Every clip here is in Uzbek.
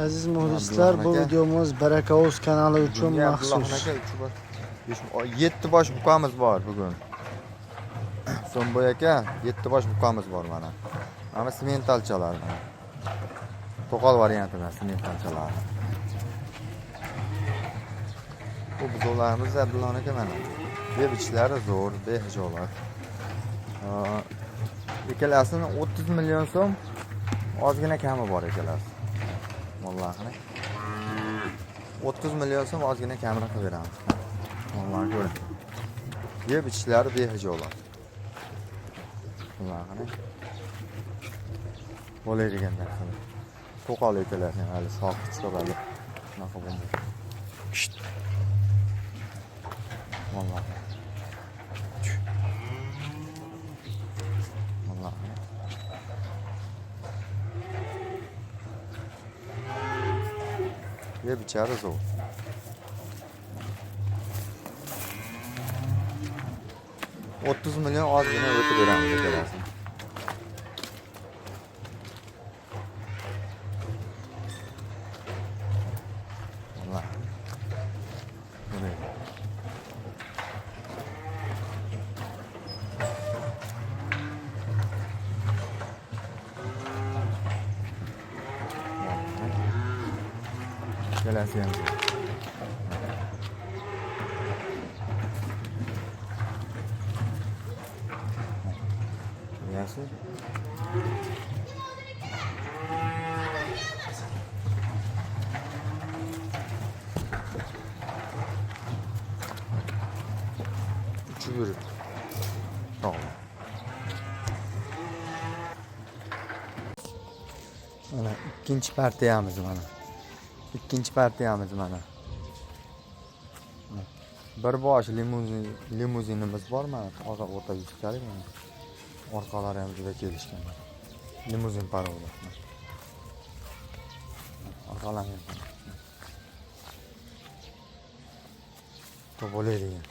Aziz muxlislar, bu Abdullaxon aka. videomiz Baraka.uz kanali uchun Bugungi Abdullaxon maxsus. aka 3 bosh 5 7 bosh bukamiz bor bugun. So'mboy aka 7 bosh bukamiz bor mana. Mana sementalchalar mana. To'qol variantidan sementalchalar. Bu buzovlarimiz Abdullaxon aka mana. Deb ichlari zo'r, behijolat. Ikkalasini 30 million so'm ozgina kami bor ikkalasi. Vallahi. 30 million so'm ozgina kamini qilib beramiz. Vallahi ko'ring. Yeb ichishlari behijolat. Vallahi. Bo'ladigan narsalar. To'qol ekalari hali soqi chiqadi. Shunaqa bo'lmaydi. Kisht. Vallahi. Vallahi. Yeb ichari zo'r. 30 million ozgina o'tib beramiz ikkalasini. Vallahi. Buni. Ikkalasi ham zo'r. Ko'ryapsiz? Uchib yuribdi. Sog'lom. Mana ikkinchi partiyamiz mana. Ikkinchi partiyamiz mana. Bir bosh limuzinimiz bor mana, toza o'rta yuztalik mana. Orqalari ham juda kelishgan mana. Limuzin paroda. Orqalari ham. Bo'ladigan.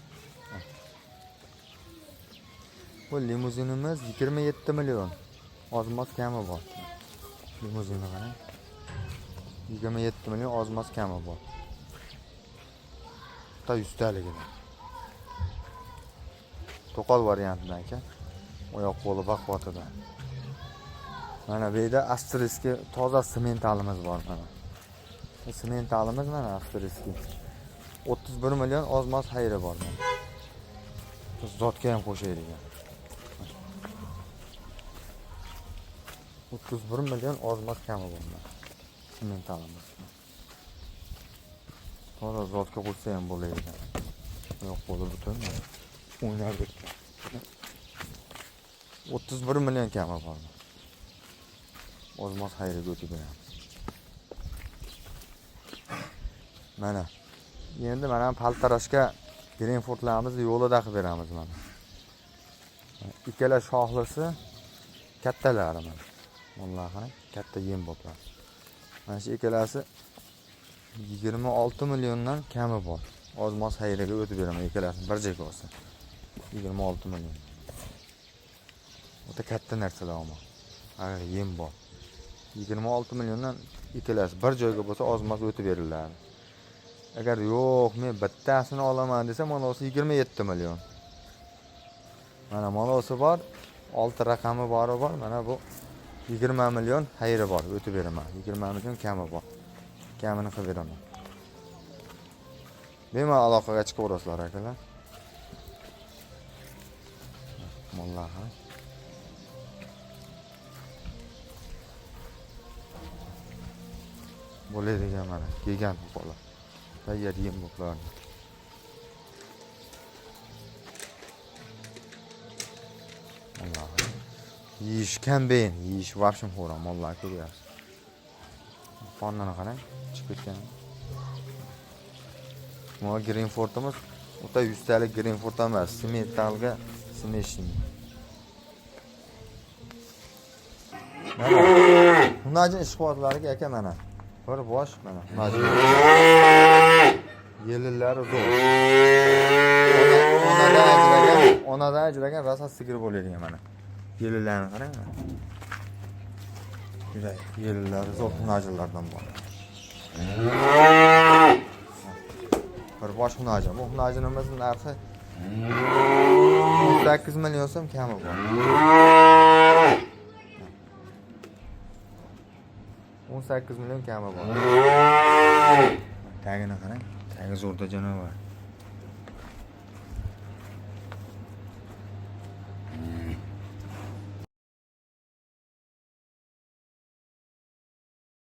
Bu limuzinimiz 27 million. Oz-moz kami bor. Limuzinni qarang. 27 million oz-moz kami bor. O'rta yuztaligida. To'qol variantida aka. Oyoq qo'li baquvvatida. Mana bu yerda avstriyskiy toza sementalimiz bor mana. Bu sementalimiz mana avstriyskiy. 31 million oz-moz xayri bor mana. Zotga ham qo'shadigan. 31 million oz-moz kami bor mana. Sementalimiz. Toza zotga qo'shsa ham bo'ladigan. Oyoq qo'li butun mana. O'ynab yuribdi. 31 million kami bor. Oz-moz xayriga o'tib beramiz. Mana. Endi mana paltarashga Greenfordlarimizni yo'lida qilib beramiz mana. Ikkala shoxlisi kattalari mana. Vallahi qarang, katta yem boblar. Mana shu ikkalasi 26 milliondan kami bor. Oz-moz xayriga o'tib beraman ikkalasini bir joyga olsa. 26 million. O'ta katta narsalar ammo. Agar yem bor. 26 milliondan ikkalasi bir joyga bo'lsa oz-moz o'tib beriladi. Agar yo'q, men bittasini olaman desa, malosi 27 million. Mana malosi bor, 6 raqami bori bor. Mana bu 20 million xayri bor, o'tib beraman. 20 million kami bor. Kamini qilib beraman. Bemalol aloqaga chiqaverasizlar akalar. Mollar ha. Bo'ladigan mana kelgan qo'llar. Tayyor yem bo'plar. Alloh. Yeyish kambeyn, yeyish vobshim xo'ram, mollar ko'ryapsiz. Qornini qarang, chiqib ketgan. Mana Greenfordimiz o'ta yuztalik Greenford emas, sementalga smeshing. Mana Hunajin ishqibozlariga aka mana. Bir bosh mana Hunajin. Yelillari zo'r. Onadan ajragan, onadan ajragan rosa sigir bo'ladigan mana. Yelillarni qarang mana. Juda yelillari zo'r hunajinlardan bor. Bir bosh xunajin. Bu xunajinimizni narxi 18 million so'm kami bor. 18 million kami bor. Tagini qarang. Tagi zo'rda jonivor.